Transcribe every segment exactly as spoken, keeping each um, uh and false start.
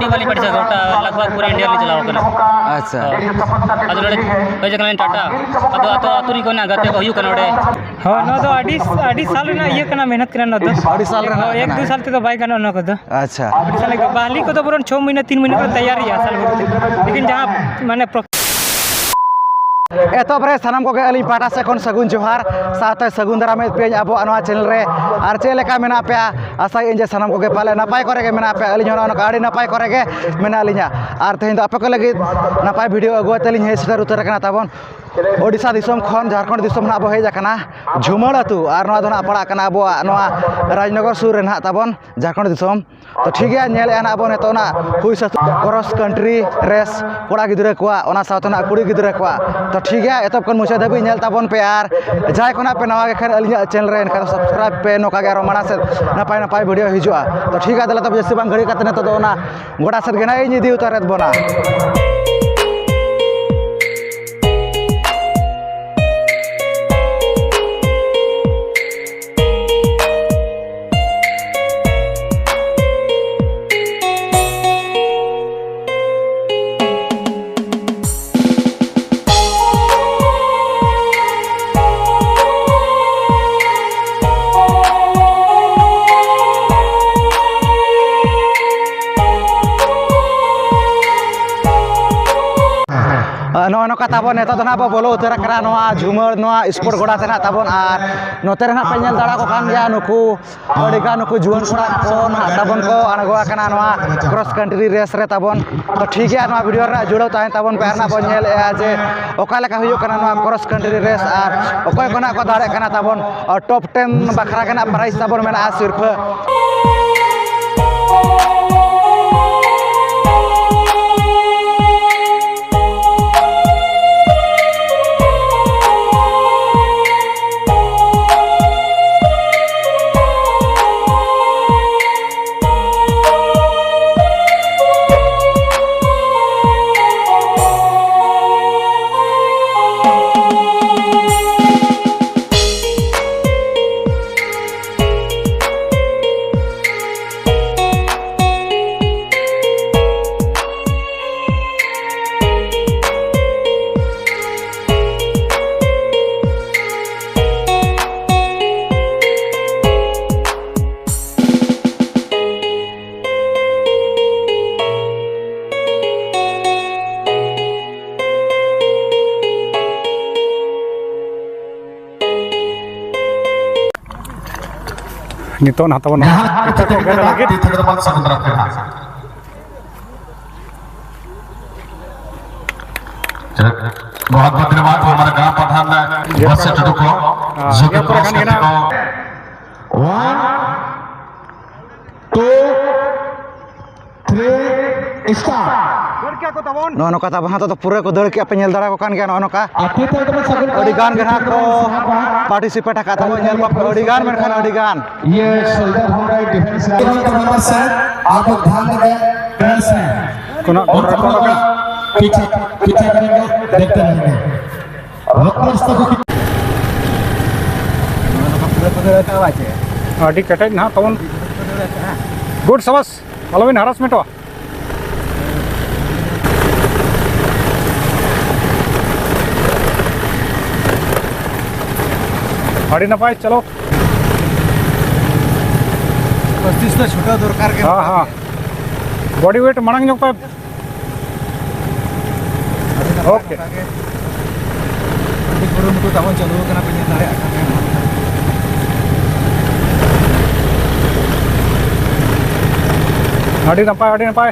ᱟᱹᱰᱤ ᱵᱟᱹᱞᱤᱧ ᱯᱟᱹᱴᱤᱥᱟ, ᱜᱚᱴᱟ ᱞᱟᱜᱽ ᱵᱷᱟᱜᱽ ᱯᱩᱨᱟᱹ ᱤᱱᱰᱤᱭᱟ ᱞᱤᱧ ᱪᱟᱞᱟᱣ ᱠᱟᱱᱟ᱾ ᱟᱪᱪᱷᱟ᱾ ᱟᱫᱚ ᱱᱚᱰᱮ ᱦᱮᱡ ᱠᱟᱱᱟᱞᱤᱧ ᱴᱟᱴᱟ᱾ ᱟᱫᱚ ᱟᱛᱳ, ᱟᱛᱳ ᱨᱮᱱ ᱠᱚ ᱢᱮᱱᱟᱜᱼᱟ, ᱜᱟᱛᱮ ᱠᱚ ᱦᱩᱭᱩᱜ ᱠᱟᱱᱟ ᱱᱚᱰᱮ᱾ ᱦᱳᱭ, ᱱᱚᱣᱟ ᱫᱚ ᱟᱹᱰᱤ, ᱟᱹᱰᱤ ᱥᱟᱞ ᱨᱮᱱᱟᱜ ᱤᱭᱟᱹ ᱠᱟᱱᱟ, ᱢᱮᱦᱱᱚᱛ ᱠᱟᱱᱟ ᱱᱚᱣᱟ ᱫᱚ᱾ ᱟᱹᱰᱤ ᱥᱟᱞ ᱨᱮᱱᱟᱜ ᱦᱳᱭ, ᱮᱠ ᱠᱟᱱᱟ᱾ ᱫᱩ ᱥᱟᱞ ᱛᱮᱫᱚ ᱵᱟᱭ ᱜᱟᱱᱚᱜᱼᱟ ᱱᱚᱣᱟ ᱠᱚᱫᱚ᱾ ᱟᱪᱪᱷᱟ᱾ ᱟᱹᱰᱤ ᱥᱟᱞ ᱜᱮ᱾ ᱵᱟᱦᱞᱤ ᱠᱚᱫᱚ ᱵᱚᱨᱚᱱ ᱪᱷᱚ ᱢᱟᱹᱦᱱᱟᱹ, ᱛᱤᱱ ᱢᱟᱹᱦᱱᱟᱹ ᱠᱚ ᱛᱮᱭᱟᱨᱤᱭᱟ ᱟᱥᱟᱞ ᱵᱷᱚᱨᱛᱤ᱾ ᱞᱮᱠᱤᱱ ᱡᱟᱦᱟᱸ ᱢᱟᱱᱮ ᱯᱨᱚ- ᱮᱛᱚᱦᱚᱵ ᱨᱮ ᱥᱟᱱᱟᱢ ᱠᱚᱜᱮ ᱟᱹᱞᱤᱧ ᱯᱟᱦᱴᱟ ᱥᱮᱫ ᱠᱷᱚᱱ ᱥᱟᱹᱜᱩᱱ ᱡᱚᱦᱟᱨ, ᱥᱟᱶᱛᱮ ᱥᱟᱹᱜᱩᱱ ᱫᱟᱨᱟᱢᱮᱫ ᱯᱮᱭᱟᱧ ᱟᱵᱚᱣᱟᱜ ᱱᱚᱣᱟ ᱪᱮᱱᱮᱞ ᱨᱮ᱾ ᱟᱨ ᱪᱮᱫ ᱞᱮᱠᱟ ᱢᱮᱱᱟᱜ ᱯᱮᱭᱟ? ᱟᱥᱟᱭᱟᱹᱧ ᱡᱮ ᱥᱟᱱᱟᱢ ᱠᱚᱜᱮ ᱯᱟᱞᱮ ᱱᱟᱯᱟᱭ ᱠᱚᱨᱮ ᱜᱮ ᱢᱮᱱᱟᱜ ᱯᱮᱭᱟ᱾ ᱟᱹᱞᱤᱧ ᱦᱚᱸ ᱱᱚᱜᱼᱚ ᱱᱚᱝᱠᱟ ᱟᱹᱰᱤ ᱱᱟᱯᱟᱭ ᱠᱚᱨᱮ ᱜᱮ ᱢᱮᱱᱟᱜ ᱞᱤᱧᱟ᱾ ᱟᱨ ᱛᱮᱦᱮᱧ ᱫᱚ ᱟᱯᱮ ᱠᱚ ᱞᱟᱹᱜᱤᱫ ᱱᱟᱯᱟᱭ ᱵᱷᱤᱰᱤᱭᱳ ᱟᱹᱜᱩ ᱠᱟᱛᱮ ᱞᱤᱧ ᱦᱮᱡ ᱥᱮᱴᱮᱨ ᱩᱛᱟᱹᱨ ᱟᱠᱟᱱᱟ ᱛᱟᱵᱚᱱ᱾ ᱳᱰᱤᱥᱟ ᱫᱤᱥᱚᱢ ᱠᱷᱚᱱ ᱡᱷᱟᱲᱠᱷᱚᱸᱰ ᱫᱤᱥᱚᱢ ᱱᱟᱦᱟᱜ ᱵᱚ ᱦᱮᱡ ᱟᱠᱟᱱᱟ ᱡᱷᱩᱢᱟᱹᱲ ᱟᱹᱛᱩ, ᱟᱨ ᱱᱚᱣᱟ ᱫᱚ ᱱᱟᱦᱟᱜ ᱯᱟᱲᱟᱜ ᱠᱟᱱᱟ ᱟᱵᱚᱣᱟᱜ ᱱᱚᱣᱟ ᱨᱟᱡᱽᱱᱚᱜᱚᱨ ᱥᱩᱨ ᱨᱮ ᱱᱟᱦᱟᱜ ᱛᱟᱵᱚᱱ ᱡᱷᱟᱲᱠᱷᱚᱸᱰ ᱫᱤᱥᱚᱢ᱾ ᱛᱚ ᱴᱷᱤᱠ ᱜᱮᱭᱟ, ᱧᱮᱞᱮᱫᱼᱟ ᱱᱟᱦᱟᱜ ᱵᱚᱱ ᱱᱤᱛᱚᱜ ᱚᱱᱟ ᱦᱩᱭ ᱥᱟᱹᱛ cross country race ᱠᱚᱲᱟ ᱜᱤᱫᱽᱨᱟᱹ ᱠᱚᱣᱟᱜ, ᱚᱱᱟ ᱥᱟᱶᱛᱮ ᱱᱟᱦᱟᱜ ᱠᱩᱲᱤ ᱜᱤᱫᱽᱨᱟᱹ ᱠᱚᱣᱟᱜ᱾ ᱛᱚ ᱴᱷᱤᱠ ᱜᱮᱭᱟ, ᱮᱛᱚᱦᱚᱵ ᱠᱷᱚᱱ ᱢᱩᱪᱟᱹᱫ ᱫᱷᱟᱹᱵᱤᱡ ᱧᱮᱞ ᱛᱟᱵᱚᱱ ᱯᱮ, ᱟᱨ ᱡᱟᱦᱟᱸᱭ ᱠᱚ ᱱᱟᱦᱟᱜ ᱯᱮ ᱱᱟᱣᱟ ᱜᱮ ᱠᱷᱟᱱ ᱟᱹᱞᱤᱧᱟᱜ ᱪᱮᱱᱮᱞ ᱨᱮ, ᱮᱱᱠᱷᱟᱱ ᱫᱚ subscribe ᱯᱮ, ᱱᱚᱝᱠᱟ ᱜᱮ ᱟᱨᱚ ᱢᱟᱲᱟᱝ ᱥᱮᱫ ᱱᱟᱯᱟᱭ ᱱᱟᱯᱟᱭ ᱵᱷᱤᱰᱤᱭᱳ ᱦᱤᱡᱩᱜᱼᱟ᱾ ᱛᱚ ᱴᱷᱤᱠ ᱜᱮᱭᱟ, ᱫᱮᱞᱟ ᱛᱚᱵᱮ ᱡᱟᱹᱥᱛᱤ ᱵᱟᱝ ᱜᱷᱟᱹᱲᱤ ᱠᱟᱛᱮ ᱱᱤᱛᱚᱜ ᱫᱚ ᱚᱱᱟ ᱜᱚᱰᱟ ᱥᱮᱫ ᱜᱮ ᱱᱟᱦᱟᱜ ᱤᱧ ᱤᱫᱤ ᱩᱛᱟᱹᱨᱮᱫ ᱵᱚᱱᱟ᱾ ᱱᱚᱝᱠᱟ ᱛᱟᱵᱚᱱ ᱱᱤᱛᱚᱜ ᱫᱚ ᱱᱟᱦᱟᱜ ᱵᱚ ᱵᱚᱞᱚ ᱩᱛᱟᱹᱨ ᱟᱠᱟᱱᱟ ᱱᱚᱣᱟ ᱡᱷᱩᱢᱟᱹᱨ, ᱱᱚᱣᱟ ᱥᱯᱳᱨᱴ ᱜᱚᱰᱟ ᱛᱮ ᱱᱟᱦᱟᱜ ᱛᱟᱵᱚᱱ᱾ ᱟᱨ ᱱᱚᱛᱮ ᱨᱮ ᱱᱟᱦᱟᱜ ᱯᱮ ᱧᱮᱞ ᱫᱟᱲᱮᱭᱟᱠᱚ ᱠᱟᱱ ᱜᱮᱭᱟ, ᱱᱩᱠᱩ ᱟᱹᱰᱤᱜᱟᱱ ᱱᱩᱠᱩ ᱡᱩᱣᱟᱹᱱ ᱠᱚᱲᱟ ᱠᱚ ᱱᱟᱦᱟᱜ ᱛᱟᱵᱚᱱ ᱠᱚ ᱟᱬᱜᱚ ᱟᱠᱟᱱᱟ ᱱᱚᱣᱟ ᱠᱨᱚᱥ ᱠᱟᱱᱴᱨᱤ ᱨᱮᱥ ᱨᱮ ᱛᱟᱵᱚᱱ᱾ ᱛᱚ ᱴᱷᱤᱠ ᱜᱮᱭᱟ, ᱱᱚᱣᱟ ᱵᱷᱤᱰᱤᱭᱳ ᱨᱮ ᱱᱟᱦᱟᱜ ᱡᱩᱲᱟᱹᱣ ᱛᱟᱦᱮᱱ ᱛᱟᱵᱚᱱ ᱯᱮ᱾ ᱟᱨ ᱱᱟᱦᱟᱜ ᱵᱚᱱ ᱧᱮᱞᱮᱫᱼᱟ ᱡᱮ ᱚᱠᱟ ᱞᱮᱠᱟ ᱦᱩᱭᱩᱜ ᱠᱟᱱᱟ ᱱᱚᱣᱟ ᱠᱨᱚᱥ ᱠᱟᱱᱴᱨᱤ ᱨᱮᱥ ᱟᱨ ᱚᱠᱚᱭ ᱠᱚ ᱱᱟᱦᱟᱜ ᱠᱚ ᱫᱟᱲᱮᱜ ᱠᱟᱱᱟ ᱛᱟᱵᱚᱱ ᱴᱚᱯ ᱴᱮᱱ ᱵᱟᱠᱷᱨᱟ ᱜᱮ ᱱᱟᱦᱟᱜ ᱯᱨᱟᱭᱤᱡᱽ ᱛᱟᱵᱚᱱ ᱢᱮᱱᱟᱜᱼᱟ, ᱥᱤᱨᱯᱷᱟᱹ᱾ ᱱᱤᱛᱚᱜ ᱱᱟᱦᱟᱜ ᱛᱟᱵᱚᱱ ᱡᱟᱦᱟᱸ ᱞᱮᱠᱟ ᱠᱚ ᱜᱮᱫ ᱞᱟᱹᱜᱤᱫ᱾ ᱛᱤ ᱛᱷᱟᱹᱨᱤ ᱫᱚᱵᱚᱱ ᱥᱟᱹᱜᱩᱱ ᱫᱟᱨᱟᱢ ᱠᱮᱫᱟ᱾ बहुत बहुत धन्यवाद। हमारे ग्राम प्रधान ने बस से टुटू को जो कि क्रॉस करने को। One, two, three, start. ᱱᱚᱜᱼᱚ ᱱᱚᱝᱠᱟ ᱛᱟᱵᱚᱱ ᱱᱤᱛᱚᱜ ᱫᱚ ᱯᱩᱨᱟᱹ ᱠᱚ ᱫᱟᱹᱲ ᱠᱮᱜᱼᱟ, ᱯᱮ ᱧᱮᱞ ᱫᱟᱲᱮᱭᱟᱠᱚ ᱠᱟᱱ ᱜᱮᱭᱟ᱾ ᱱᱚᱜᱼᱚ ᱱᱚᱝᱠᱟ ᱟᱹᱰᱤ ᱜᱟᱱ ᱜᱮ ᱱᱟᱦᱟᱜ ᱠᱚ ᱯᱟᱨᱴᱤᱥᱤᱯᱮᱴ ᱟᱠᱟᱫ ᱛᱟᱵᱚᱱ, ᱧᱮᱞ ᱠᱚᱣᱟ ᱯᱮ, ᱟᱹᱰᱤ ᱜᱟᱱ, ᱢᱮᱱᱠᱷᱟᱱ ᱟᱹᱰᱤ ᱜᱟᱱ᱾ ये सोल्जर होम गार्ड डिफेंस का आप लोग ध्यान देंगे, पीछे पीछे करेंगे, देखते रहेंगे। ᱟᱹᱰᱤ ᱠᱮᱴᱮᱡ ᱱᱟᱦᱟᱜ ᱛᱟᱵᱚᱱ᱾ ᱜᱩᱰ, ᱥᱟᱵᱟᱥ, ᱟᱞᱚᱵᱤᱱ ᱦᱟᱨᱟᱥᱢᱮᱱᱴᱚᱜᱼᱟ᱾ ᱟᱹᱰᱤ ᱱᱟᱯᱟᱭ, ᱪᱚᱞᱚ᱾ ᱯᱚᱸᱪᱤᱥ ᱫᱚ ᱪᱷᱩᱴᱟᱹᱣ ᱫᱚᱨᱠᱟᱨ ᱜᱮ᱾ ᱦᱮᱸ, ᱦᱮᱸ᱾ ᱵᱚᱰᱤ ᱳᱭᱮᱴ ᱢᱟᱲᱟᱝ ᱧᱚᱜ ᱯᱮ᱾ ᱚᱠᱮ᱾ ᱚᱱᱠᱟ ᱜᱮ ᱟᱹᱰᱤ ᱠᱩᱨᱩᱢᱩᱴᱩ ᱛᱟᱵᱚᱱ ᱪᱟᱹᱞᱩ ᱟᱠᱟᱱᱟ, ᱯᱮ ᱧᱮᱞ ᱫᱟᱲᱮᱭᱟᱜ ᱠᱟᱱ ᱜᱮᱭᱟ᱾ ᱟᱹᱰᱤ ᱱᱟᱯᱟᱭ, ᱟᱹᱰᱤ ᱱᱟᱯᱟᱭ᱾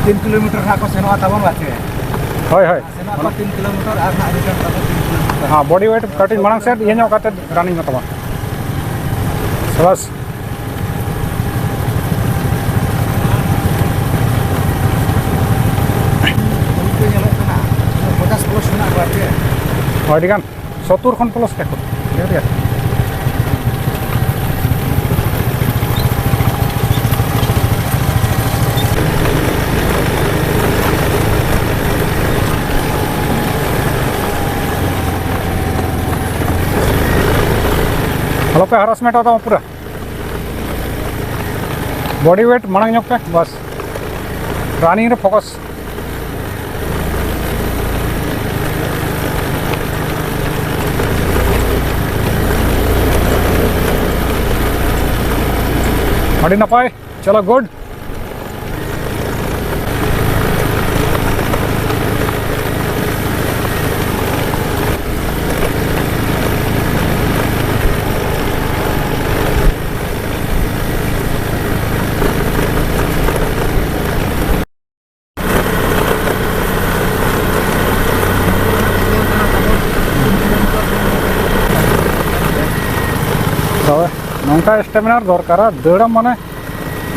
ᱛᱤᱱ ᱠᱤᱞᱳᱢᱤᱴᱟᱨ ᱱᱟᱜ ᱠᱚ ᱥᱮᱱᱚᱜᱼᱟ ᱛᱟᱵᱚᱱ, ᱵᱟᱪᱮ? ᱦᱳᱭ, ᱦᱳᱭ᱾ ᱥᱮᱱᱚᱜ ᱟᱠᱚ ᱛᱤᱱ ᱠᱤᱞᱳᱢᱤᱴᱟᱨ ᱟᱨ ᱱᱟᱜ ᱨᱤᱴᱟᱨᱱ ᱛᱟᱠᱚ ᱛᱤᱱ ᱠᱤᱞᱳᱢᱤᱴᱟᱨ᱾ ᱦᱮᱸ, ᱵᱚᱰᱤ ᱳᱭᱮᱴ ᱠᱟᱹᱴᱤᱡ ᱢᱟᱲᱟᱝ ᱥᱮᱫ ᱤᱭᱟᱹ ᱧᱚᱜ ᱠᱟᱛᱮ ᱨᱟᱱᱤᱝ ᱢᱮ ᱛᱟᱵᱚᱱ᱾ ᱥᱟᱵᱟᱥ᱾ ᱩᱱᱠᱩ ᱧᱮᱞᱚᱜ ᱠᱟᱱᱟ ᱯᱚᱪᱟᱥ ᱯᱞᱟᱥ ᱢᱮᱱᱟᱜ ᱠᱚᱣᱟ ᱪᱮ? ᱦᱳᱭ, ᱟᱹᱰᱤ ᱜᱟᱱ᱾ ᱥᱚᱛᱛᱚᱨ ᱠᱷᱚᱱ ᱯᱞᱟᱥ ᱠᱟᱠᱚ᱾ ᱰᱷᱮᱨ ᱜᱮ᱾ ᱟᱞᱚᱯᱮ ᱦᱟᱨᱟᱥᱢᱮᱱᱴᱚᱜ ᱛᱟᱢᱟ ᱯᱩᱨᱟᱹ᱾ ᱵᱚᱰᱤ ᱳᱭᱮᱴ ᱢᱟᱲᱟᱝ ᱧᱚᱜ ᱯᱮ, ᱵᱟᱥ᱾ ᱨᱟᱱᱤᱝ ᱨᱮ ᱯᱷᱳᱠᱟᱥ᱾ ᱟᱹᱰᱤ ᱱᱟᱯᱟᱭ, ᱪᱚᱞᱚ, ᱜᱩᱰ᱾ ᱛᱚᱵᱮ ᱱᱚᱝᱠᱟ ᱥᱴᱮᱢᱤᱱᱟ ᱫᱚᱨᱠᱟᱨᱟ, ᱫᱟᱹᱲᱟᱢ ᱢᱟᱱᱮ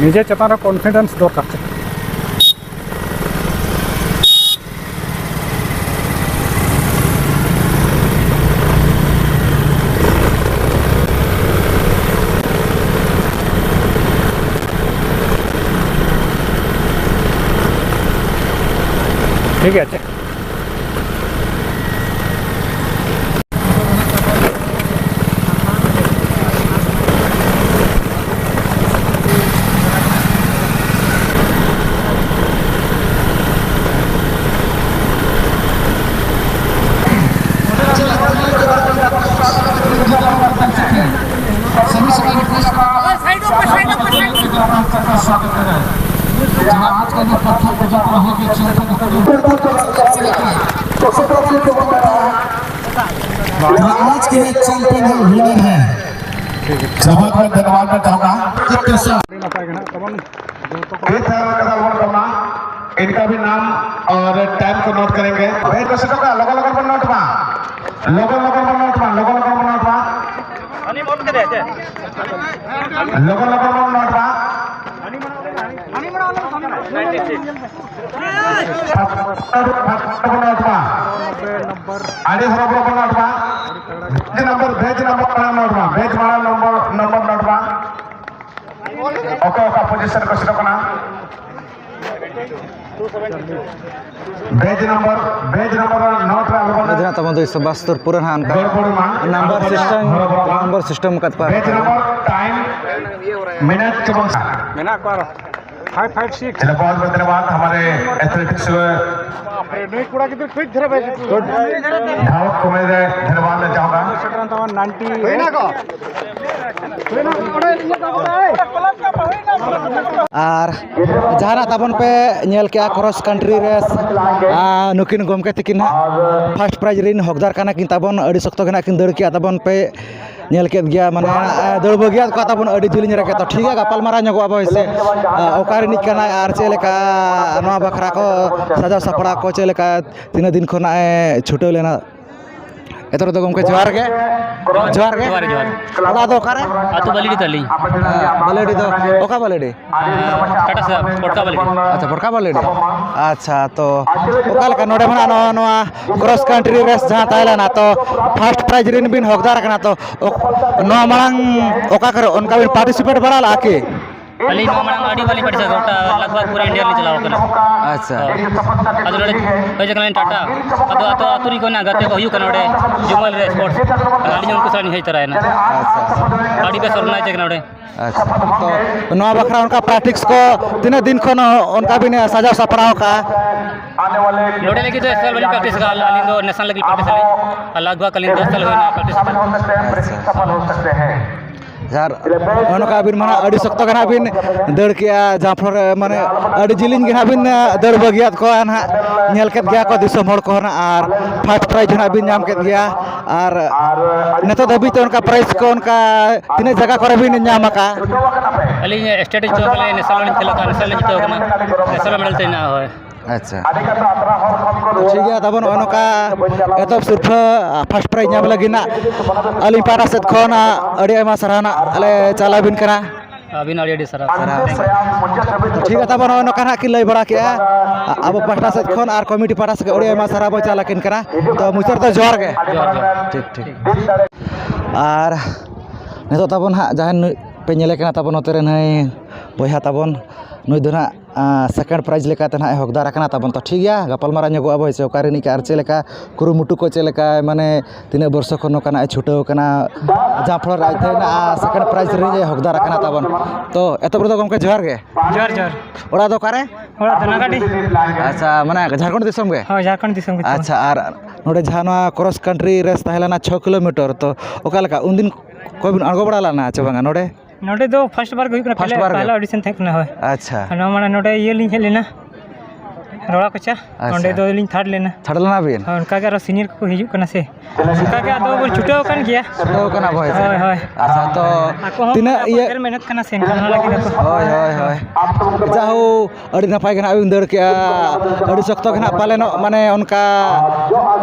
ᱱᱤᱡᱮ ᱪᱮᱛᱟᱱ ᱨᱮ ᱠᱚᱱᱯᱷᱤᱰᱮᱱᱥ ᱫᱚᱨᱠᱟᱨ ᱪᱮ᱾ ᱴᱷᱤᱠ ᱟᱪᱷᱮ᱾ ᱡᱟᱦᱟᱸ ᱟᱡ ᱠᱚ ᱧᱮᱞ ᱠᱟᱛᱷᱟ ᱠᱚ ᱡᱚᱛᱚ ᱦᱚᱲ ᱜᱮ ᱪᱮᱫ ᱞᱮᱠᱟ ᱠᱚ ᱡᱚᱛᱚ ᱦᱚᱲ ᱠᱚ ᱪᱮᱫ ᱞᱮᱠᱟ? ᱡᱟᱦᱟᱸ ᱟᱡ ᱜᱮ ᱪᱟᱢᱯᱤᱭᱟᱱ ᱦᱩᱭ ᱞᱮᱱ ᱦᱮᱸ᱾ ᱥᱚᱵᱷᱟ ᱠᱚ ᱫᱷᱚᱱᱭᱚᱵᱟᱫ ᱫᱮᱣᱟ ᱠᱟᱜᱼᱟ᱾ ᱴᱷᱤᱠ ᱛᱮ ᱥᱮ? ᱴᱷᱤᱠ ᱛᱮ ᱠᱟᱛᱷᱟ ᱵᱚᱱ ᱠᱚᱢᱟ᱾ इनका भी नाम और टाइम को नोट करेंगे। भेज को सेटो का लोगो लोगो पर नोट मा। लोगो लोगो पर नोट मा। लोगो लोगो पर नोट मा। लोगो लोगो पर नोट मा। ᱟᱹᱰᱤ ᱦᱚᱨᱚᱵᱚᱨᱚ ᱵᱚᱱ ᱱᱚᱴ ᱢᱟ᱾ ᱵᱮᱡᱽ ᱱᱟᱢᱵᱟᱨ, ᱵᱮᱡᱽ ᱱᱟᱢᱵᱟᱨ ᱢᱟᱲᱟᱝ ᱱᱚᱴ ᱢᱟ᱾ ᱵᱮᱡᱽ ᱢᱟᱲᱟᱝ ᱱᱚᱢᱵᱚᱨ, ᱱᱚᱢᱵᱚᱨ ᱱᱚᱴ ᱢᱟ᱾ ᱚᱠᱟ ᱚᱠᱟ ᱯᱚᱡᱤᱥᱚᱱ ᱨᱮᱠᱚ ᱥᱮᱴᱮᱨᱚᱜ ᱠᱟᱱᱟ? ᱵᱮᱡᱽ ᱱᱟᱢᱵᱟᱨ, ᱵᱮᱡᱽ ᱱᱟᱢᱵᱟᱨ ᱱᱚᱴ ᱨᱮ ᱟᱞᱚ ᱵᱚᱱ ᱱᱤᱡᱮᱨᱟᱜ ᱛᱟᱵᱚᱱ ᱫᱚ ᱤᱥ ᱵᱟᱥᱛᱚᱨ ᱯᱩᱨᱟᱹ ᱦᱟᱸᱜ ᱚᱱᱠᱟ ᱜᱚᱲᱵᱚᱲ ᱢᱟ, ᱱᱟᱢᱵᱟᱨ ᱟᱞᱚ ᱵᱚᱱ ᱥᱤᱥᱴᱮᱢ, ᱦᱚᱨᱚᱵᱚᱨᱚᱜ ᱢᱟ᱾ ᱱᱟᱢᱵᱟᱨ ᱥᱤᱥᱴᱮᱢ ᱟᱠᱟᱫ ᱠᱚᱣᱟ᱾ ᱵᱮᱡᱽ ᱱᱟᱢᱵᱟᱨ ᱴᱟᱭᱤᱢ ᱢᱮᱱᱮᱡᱽ ᱛᱟᱵᱚᱱ ᱥᱟᱨ᱾ ᱢᱮᱱᱟᱜ ᱠᱚᱣᱟ ᱟᱨᱚ᱾ Five five six. ᱪᱮᱞᱮ ᱵᱚᱦᱩᱛ ᱵᱚᱦᱩᱛ ᱫᱷᱱᱭᱚᱵᱟᱫ ᱦᱟᱢᱟᱨᱮ ᱮᱛᱷᱞᱮᱴᱤᱠᱥ ᱵᱟᱯ ᱨᱮ, ᱱᱩᱭ ᱠᱚᱲᱟ ᱜᱤᱫᱽᱨᱟᱹ ᱠᱟᱹᱡ ᱫᱷᱟᱨᱟ ᱵᱟᱭ ᱡᱩᱛᱩᱜ ᱠᱟᱱᱟ᱾ ᱫᱷᱟᱣᱚᱠ ᱠᱚ ᱢᱮᱱ ᱨᱮ ᱫᱷᱱᱭᱚᱵᱟᱫ ᱞᱮ ᱪᱟᱦᱟᱣᱜᱟ᱾ ᱥᱮᱴᱮᱨ ᱮᱱ ᱛᱟᱢᱟ ᱱᱟᱭᱤᱱᱴᱤ᱾ ᱦᱩᱭᱱᱟ ᱠᱚ? ᱟᱨ ᱡᱟᱦᱟᱱᱟᱜ ᱛᱟᱵᱚᱱ ᱯᱮ ᱧᱮᱞ ᱠᱮᱜᱼᱟ ᱠᱨᱚᱥ ᱠᱟᱱᱴᱨᱤ ᱨᱮᱥ, ᱟᱨ ᱱᱩᱠᱤᱱ ᱜᱚᱢᱠᱮ ᱛᱤᱠᱤᱱ ᱦᱟᱸᱜ ᱯᱷᱟᱥᱴ ᱯᱨᱟᱭᱤᱡᱽ ᱨᱤᱱ ᱦᱚᱠᱫᱟᱨ ᱠᱟᱱᱟ ᱠᱤᱱ ᱛᱟᱵᱚᱱ, ᱟᱹᱰᱤ ᱥᱚᱠᱛᱚ ᱜᱮ ᱱᱟᱜ ᱠᱤᱱ ᱫᱟᱹᱲ ᱠᱮᱜᱼᱟ ᱛᱟᱵᱚᱱ ᱯᱮ᱾ ᱧᱮᱞ ᱠᱮᱫ ᱜᱮᱭᱟ, ᱢᱟᱱᱮ, ᱮ, ᱫᱟᱹᱲ ᱵᱟᱹᱜᱤᱭᱟᱫ ᱠᱚᱣᱟ ᱛᱟᱵᱚᱱ ᱟᱹᱰᱤ ᱡᱤᱞᱤᱧ ᱨᱮᱜᱮ᱾ ᱛᱚ, ᱴᱷᱤᱠ ᱜᱮᱭᱟ, ᱜᱟᱯᱟᱞ ᱢᱟᱨᱟᱣ ᱧᱚᱜᱚᱜ ᱟᱵᱚ, ᱦᱳᱭ ᱥᱮ? ᱮ, ᱚᱠᱟ ᱨᱤᱱᱤᱡ ᱠᱟᱱᱟᱭ ᱟᱨ ᱪᱮᱫ ᱞᱮᱠᱟ ᱱᱚᱣᱟ ᱵᱟᱠᱷᱨᱟ ᱠᱚ ᱥᱟᱡᱟᱣ ᱥᱟᱯᱲᱟᱣ ᱠᱚ ᱪᱮᱫ ᱞᱮᱠᱟ, ᱛᱤᱱᱟᱹᱜ ᱫᱤᱱ ᱠᱷᱚᱱᱟᱜ ᱮ ᱪᱷᱩᱴᱟᱹᱣ ᱞᱮᱱᱟ? ᱮᱛᱚᱦᱚᱵ ᱨᱮᱫᱚ ᱜᱚᱢᱠᱮ ᱡᱚᱦᱟᱨ ᱜᱮ᱾ ᱡᱚᱦᱟᱨ ᱜᱮ᱾ ᱡᱚᱦᱟᱨ, ᱡᱚᱦᱟᱨ᱾ ᱚᱲᱟᱜ ᱫᱚ ᱚᱠᱟᱨᱮ? ᱟᱹᱛᱩ ᱵᱟᱹᱞᱤᱰᱤ ᱛᱟᱹᱞᱤᱧ᱾ ᱮ, ᱵᱟᱹᱞᱤᱰᱤ ᱫᱚ ᱚᱠᱟ ᱵᱟᱹᱞᱤᱰᱤ? ᱴᱟᱴᱟ ᱥᱟᱦᱮᱵ, ᱯᱚᱴᱠᱟ ᱵᱟᱹᱞᱤᱰᱤ᱾ ᱟᱪᱪᱷᱟ, ᱯᱚᱴᱠᱟ ᱵᱟᱹᱞᱤᱰᱤ᱾ ᱟᱪᱪᱷᱟ, ᱛᱚ ᱚᱠᱟ ᱞᱮᱠᱟ ᱱᱚᱰᱮ ᱢᱟ ᱱᱚᱜᱼᱚ ᱱᱚᱣᱟ ᱠᱨᱚᱥ ᱠᱟᱱᱴᱨᱤ ᱨᱮᱥ ᱡᱟᱦᱟᱸ ᱛᱟᱦᱮᱸ ᱞᱮᱱᱟ, ᱛᱚ ᱯᱷᱟᱥᱴ ᱯᱨᱟᱭᱤᱡᱽ ᱨᱤᱱ ᱵᱤᱱ ᱦᱚᱠᱫᱟᱨ ᱠᱟᱱᱟ, ᱛᱚ ᱚᱠ-, ᱱᱚᱣᱟ ᱢᱟᱲᱟᱝ ᱚᱠᱟ ᱠᱚᱨᱮ ᱚᱱᱠᱟ ᱵᱤᱱ ᱯᱟᱨᱴᱤᱥᱤᱯᱮᱴ ᱵᱟᱲᱟ ᱞᱮᱫᱼᱟ ᱠᱤ? ᱟᱹᱞᱤᱧ ᱱᱚᱣᱟ ᱢᱟᱲᱟᱝ ᱟᱹᱰᱤ ᱵᱟᱹᱞᱤᱧ ᱯᱟᱨᱴᱤᱥᱤᱯᱮᱴ, ᱜᱚᱴᱟ ᱞᱟᱜᱽ ᱵᱷᱟᱜᱽ ᱯᱩᱨᱟᱹ ᱤᱱᱰᱤᱭᱟ ᱞᱤᱧ ᱪᱟᱞᱟᱣ ᱠᱟᱱᱟ᱾ ᱟᱪᱪᱷᱟ᱾ ᱦᱳᱭ᱾ ᱟᱫᱚ ᱱᱚᱰᱮ ᱦᱮᱡ ᱟᱠᱟᱱᱟᱞᱤᱧ ᱴᱟᱴᱟ, ᱟᱫᱚ ᱟᱛᱳ, ᱟᱛᱳ ᱨᱮᱱ ᱠᱚ ᱦᱮᱱᱟᱜ ᱜᱟᱛᱮ ᱠᱚ ᱦᱩᱭᱩᱜ ᱠᱟᱱᱟ ᱱᱚᱰᱮ ᱡᱩᱢᱟᱹᱞ ᱨᱮ ᱥᱯᱳᱨᱴᱥ, ᱟᱹᱞᱤᱧ ᱦᱚᱸ ᱩᱱᱠᱩ ᱥᱟᱞᱟᱜ ᱞᱤᱧ ᱦᱮᱡ ᱛᱚᱨᱟᱭᱮᱱᱟ᱾ ᱟᱪᱪᱷᱟ᱾ ᱟᱹᱰᱤ ᱵᱮᱥ ᱚᱨᱜᱟᱱᱟᱭᱤᱡᱽ ᱠᱟᱱᱟ ᱱᱚᱰᱮ᱾ ᱟᱪᱪᱷᱟ, ᱛᱚ ᱱᱚᱣᱟ ᱵᱟᱠᱷᱨᱟ ᱚᱱᱠᱟ ᱯᱨᱮᱠᱴᱤᱥ ᱠᱚ ᱛᱤᱱᱟᱹᱜ ᱫᱤᱱ ᱠᱷᱚᱱ ᱚᱱᱠᱟ ᱵᱤᱱ ᱥᱟᱡᱟᱣ ᱥᱟᱯᱲᱟᱣ ᱠᱟᱜᱼᱟ? ᱱᱚᱰᱮ ᱞᱟᱹᱜᱤᱫ ᱫᱚ ᱮᱥᱯᱮᱥᱟᱞ ᱵᱟᱹᱞᱤᱧ ᱯᱨᱮᱠᱴᱤᱥ ᱠᱟᱜᱼᱟ, ᱟᱹᱞᱤᱧ ᱫᱚ ᱱᱮᱥᱱᱟᱞ ᱞᱟᱹᱜᱤᱫ ᱯᱨᱮᱠᱴᱤᱥ ᱟᱹᱞᱤᱧ, ᱟᱨ ᱞᱟᱜᱽ ᱵᱷᱟᱜᱽ ᱟᱹᱞᱤᱧ ᱫᱚᱥ ᱥᱟᱞ ᱦᱩᱭᱱᱟ ᱯᱨᱮᱠᱴᱤᱥ ᱠᱟᱜ᱾ ᱟᱪᱪᱷᱟ᱾ ᱟᱨ ᱱᱚᱜᱼᱚ ᱱᱚᱝᱠᱟ ᱟᱹᱵᱤᱱ ᱢᱟ ᱱᱟᱦᱟᱜ ᱟᱹᱰᱤ ᱥᱚᱠᱛᱚ ᱜᱮ ᱱᱟᱦᱟᱜ ᱵᱤᱱ ᱫᱟᱹᱲ ᱠᱮᱜᱼᱟ, ᱡᱟᱦᱟᱸ ᱯᱷᱚᱞ ᱨᱮ ᱢᱟᱱᱮ ᱟᱹᱰᱤ ᱡᱤᱞᱤᱧ ᱜᱮ ᱱᱟᱦᱟᱜ ᱵᱤᱱ ᱫᱟᱹᱲ ᱵᱟᱹᱜᱤᱭᱟᱫ ᱠᱚᱣᱟ ᱱᱟᱦᱟᱜ, ᱧᱮᱞ ᱠᱮᱫ ᱜᱮᱭᱟ ᱠᱚ ᱫᱤᱥᱚᱢ ᱦᱚᱲ ᱠᱚᱦᱚᱸ ᱱᱟᱦᱟᱜ, ᱟᱨ first prize ᱦᱚᱸ ᱱᱟᱦᱟᱜ ᱵᱤᱱ ᱧᱟᱢ ᱠᱮᱫ ᱜᱮᱭᱟ᱾ ᱟᱨ ᱱᱤᱛᱚᱜ ᱫᱷᱟᱹᱵᱤᱡ ᱛᱮ ᱚᱱᱠᱟ prize ᱠᱚ ᱚᱱᱠᱟ ᱛᱤᱱᱟᱹᱜ ᱡᱟᱭᱜᱟ ᱠᱚᱨᱮ ᱵᱤᱱ ᱧᱟᱢ ᱟᱠᱟᱫᱼᱟ? ᱟᱹᱞᱤᱧ state ᱨᱮ ᱡᱤᱛᱟᱹᱣ ᱠᱟᱱᱟ, national ᱞᱤᱧ ᱠᱷᱮᱞ ᱟᱠᱟᱫᱼᱟ, national ᱞᱤᱧ ᱡᱤᱛᱟᱹᱣ ᱠᱟᱱᱟ, national medal ᱛᱮ ᱦᱮᱱᱟᱜᱼᱟ᱾ ᱦᱳᱭ᱾ ᱟᱪᱪᱷᱟ, ᱴᱷᱤᱠ ᱜᱮᱭᱟ᱾ ᱛᱟᱵᱚᱱ ᱱᱚᱜᱼᱚᱭ ᱱᱚᱝᱠᱟ ᱮᱛᱚᱦᱚᱵ ᱥᱤᱨᱯᱷᱟᱹ first prize ᱧᱟᱢ ᱞᱟᱹᱜᱤᱫ ᱱᱟᱜ ᱟᱹᱞᱤᱧ ᱯᱟᱦᱴᱟ ᱥᱮᱫ ᱠᱷᱚᱱ ᱟᱹᱰᱤ ᱟᱭᱢᱟ ᱥᱟᱨᱦᱟᱣ ᱱᱟᱜ ᱞᱮ ᱪᱟᱞ ᱟᱹᱵᱤᱱ ᱠᱟᱱᱟ᱾ ᱟᱹᱵᱤᱱ ᱟᱹᱰᱤ ᱟᱹᱰᱤ ᱥᱟᱨᱦᱟᱣ᱾ ᱥᱟᱨᱦᱟᱣ᱾ ᱴᱷᱤᱠ ᱜᱮᱭᱟ, ᱛᱟᱵᱚᱱ ᱱᱚᱜᱼᱚᱭ ᱱᱚᱝᱠᱟ ᱱᱟᱜ ᱠᱤᱱ ᱞᱟᱹᱭ ᱵᱟᱲᱟ ᱠᱮᱜᱼᱟ ᱟᱵᱚ ᱯᱟᱦᱴᱟ ᱥᱮᱫ ᱠᱷᱚᱱ, ᱟᱨ committee ᱯᱟᱦᱴᱟ ᱥᱮᱫ ᱠᱷᱚᱱ ᱟᱹᱰᱤ ᱟᱭᱢᱟ ᱥᱟᱨᱦᱟᱣ ᱵᱚᱱ ᱪᱟᱞ ᱟᱹᱠᱤᱱ ᱠᱟᱱᱟ᱾ ᱛᱚ ᱢᱩᱪᱟᱹᱫ ᱨᱮᱫᱚ ᱡᱚᱦᱟᱨ ᱜᱮ᱾ ᱡᱚᱦᱟᱨ, ᱡᱚᱦᱟᱨ᱾ ᱴᱷᱤᱠ, ᱴᱷᱤᱠ᱾ ᱟᱨ ᱱᱤᱛᱚᱜ ᱛᱟᱵᱚᱱ ᱦᱟᱸᱜ ᱡᱟᱦᱟᱸᱭ ᱱᱩᱭ ᱯᱮ ᱧᱮᱞᱮ ᱠᱟᱱᱟ ᱛᱟᱵᱚᱱ ᱱᱚᱛᱮ ᱨᱮ ᱱᱩᱭ ᱵᱚᱭᱦᱟ ᱛᱟᱵᱚᱱ, ᱱᱩᱭ ᱫᱚ ᱱᱟᱜ ᱟᱸ, second prize ᱞᱮᱠᱟᱛᱮ ᱱᱟᱦᱟᱜ ᱮ ᱦᱚᱠᱫᱟᱨ ᱟᱠᱟᱱᱟ ᱛᱟᱵᱚᱱ᱾ ᱛᱚ ᱴᱷᱤᱠ ᱜᱮᱭᱟ, ᱜᱟᱯᱟᱞᱢᱟᱨᱟᱣ ᱧᱚᱜᱚᱜ ᱟᱵᱚ ᱦᱮᱸᱥᱮ, ᱚᱠᱟ ᱨᱤᱱᱤᱡ ᱠᱟᱱᱟ ᱟᱨ ᱪᱮᱫ ᱞᱮᱠᱟ ᱠᱩᱨᱩᱢᱩᱴᱩ ᱠᱚ ᱪᱮᱫ ᱞᱮᱠᱟ, ᱢᱟᱱᱮ ᱛᱤᱱᱟᱹᱜ ᱵᱚᱨᱥᱚ ᱠᱷᱚᱱ ᱱᱚᱝᱠᱟᱱᱟᱜ ᱮ ᱪᱷᱩᱴᱟᱹᱣ ᱟᱠᱟᱱᱟ, ᱡᱟᱦᱟᱸ ᱯᱷᱚᱞᱚ ᱨᱮ ᱟᱡ ᱛᱮ ᱱᱟᱜ second prize ᱨᱤᱱᱤᱡ ᱮ ᱦᱚᱠᱫᱟᱨ ᱟᱠᱟᱱᱟ ᱛᱟᱵᱚᱱ᱾ ᱛᱚ ᱮᱛᱚᱦᱚᱵ ᱨᱮᱫᱚ ᱜᱚᱢᱠᱮ ᱡᱚᱦᱟᱨ ᱜᱮ᱾ ᱡᱚᱦᱟᱨ, ᱡᱚᱦᱟᱨ᱾ ᱚᱲᱟᱜ ᱫᱚ ᱚᱠᱟᱨᱮ? ᱚᱲᱟᱜ ᱫᱚ ᱱᱟᱜᱟᱰᱤ᱾ ᱟᱪᱪᱷᱟ, ᱢᱟᱱᱮ ᱡᱷᱟᱲᱠᱷᱚᱸᱰ ᱫᱤᱥᱚᱢ ᱜᱮ? ᱦᱳᱭ, ᱡᱷᱟᱲᱠᱷᱚᱸᱰ ᱫᱤᱥᱚᱢ ᱜᱮ᱾ ᱟᱪᱪᱷᱟ, ᱟᱨ ᱱᱚᱰᱮ ᱡᱟᱦᱟᱸ ᱱᱚᱣᱟ cross country race ᱛᱟᱦᱮᱸ ᱞᱮᱱᱟ ᱪᱷᱚ kilometer, ᱛᱚ ᱚᱠᱟ ᱞᱮᱠᱟ ᱩᱱᱫᱤᱱ ᱠᱚ ᱵᱤᱱ ᱟᱬᱜᱚ ᱵᱟᱲᱟ ᱞᱮᱱᱟ ᱪᱮ ᱵᱟᱝᱟ ᱱᱚᱰᱮ? ᱱᱚᱰᱮ ᱫᱚ first ᱵᱟᱨ ᱜᱮ ᱦᱩᱭᱩᱜ ᱠᱟᱱᱟ, first ᱯᱮᱦᱞᱟ, ᱵᱟᱨ ᱜᱮ? ᱯᱮᱦᱞᱟ audition ᱛᱟᱦᱮᱸ ᱠᱟᱱᱟ, ᱦᱳᱭ᱾ ᱟᱪᱪᱷᱟ᱾ ᱟᱨ ᱱᱚᱣᱟ ᱢᱟᱲᱟᱝ ᱱᱚᱰᱮ ᱤᱭᱟᱹ ᱞᱤᱧ ᱦᱮᱡ ᱞᱮᱱᱟ, ᱨᱚᱲᱟ ᱠᱚᱪᱟ, ᱟᱪᱪᱷᱟ᱾ ᱚᱸᱰᱮ ᱫᱚ ᱞᱤᱧ third ᱞᱮᱱᱟ᱾ Third ᱞᱮᱱᱟ ᱵᱤᱱ? ᱦᱳᱭ, ᱚᱱᱠᱟ ᱜᱮ ᱟᱨᱚ senior ᱠᱚᱠᱚ ᱦᱤᱡᱩᱜ ᱠᱟᱱᱟ ᱥᱮ, ᱚᱱᱠᱟ ᱜᱮ ᱟᱫᱚ ᱵᱚᱱ ᱪᱷᱩᱴᱟᱹᱣ ᱟᱠᱟᱱ ᱜᱮᱭᱟ᱾ ᱪᱷᱩᱴᱟᱹᱣ ᱠᱟᱱᱟ ᱵᱚᱱ, ᱦᱳᱭ, ᱦᱳᱭ᱾ ᱟᱪᱪᱷᱟ, ᱛᱚ ᱟᱠᱚ ᱦᱚᱸ ᱛᱤᱱᱟᱹᱜ ᱟᱠᱚ ᱤᱭᱟᱹ ᱰᱷᱮᱨ ᱢᱮᱦᱱᱚᱛ ᱠᱟᱱᱟ ᱥᱮ, ᱮᱱᱠᱷᱟᱱ ᱚᱱᱟ ᱞᱟᱹᱜᱤᱫ ᱟᱠᱚ ᱦᱳᱭ, ᱦᱳᱭ, ᱦᱳᱭ᱾ ᱡᱟᱦᱳ, ᱟᱹᱰᱤ ᱱᱟᱯᱟᱭ ᱜᱮ ᱱᱟᱦᱟᱜ ᱵᱤᱱ ᱫᱟᱹᱲ ᱠᱮᱜᱼᱟ, ᱟᱹᱰᱤ ᱥᱚᱠᱛᱚ ᱜᱮ ᱱᱟᱦᱟᱜ ᱯᱟᱞᱮᱱᱚᱜ, ᱢᱟᱱᱮ ᱚᱱᱠᱟ,